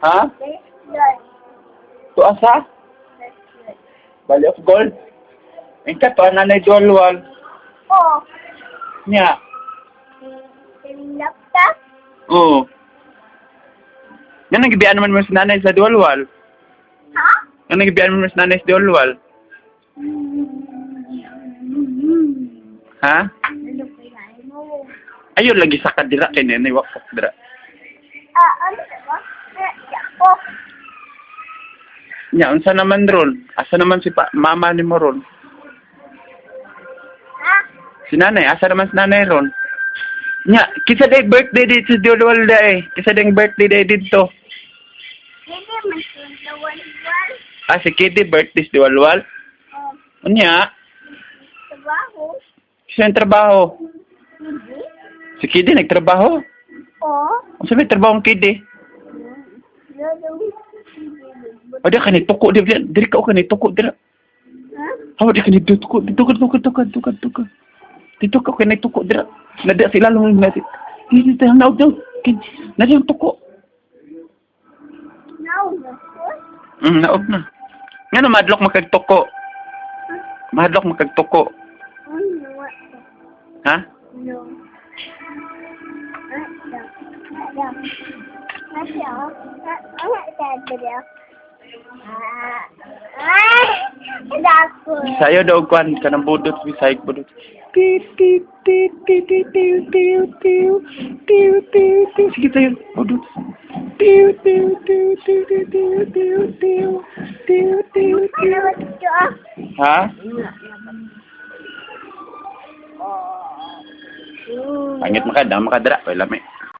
Ha? Lord. To asa? Valley of Gold. Ingka to nanay Diwalwal. Oh. Nya. Laptop. Oo. Nga nang gibiyaan naman mo si nanay sa Diwalwal. Ha? Nga nang gibiyaan mo si nanay sa Diwalwal. Ha? Ano kaya mo? Ayun lagi sa kadira kay nanay wakok dira. Ah, ano ba? Oh, Nya unsa naman ron? Asa naman si pa, mama ni mo ron? Ha? Si nanay, asa naman si nanay ron? Nya, kisa day birthday dito sa Diwalwal day. Kisa day birthday day dito. Hindi man wal. Ah, si Kitty birthday sa Diwalwal. Oh, Unya, trabaho. kisa yung trabaho. Hindi. Si Kitty nagtrabaho. Oh. Unsa may trabaho ang Kitty? Lolo. O di ka ni tuko di diri ka o kani tuko dira. Ha? Hawa di kani tuko dito ka tuko tuko tuko tuko. Dito ka kani tuko dira. Nada sila lang natin. Dito dito naog naog. Nada yung tuko. Now, Naog na. Ngano madlok makagtuko? Madlok makagtuko. Ha? No. Bisayo daw kwan kanang budot Bisayog budot. Tit tit tit tit tit tiu tiu tiu tiu tiu tiu. Sige tayo budot. Tiu tiu tiu tiu tiu tiu tiu tiu tiu tiu tiu. Ha? Pangit makadama kadra, wala may.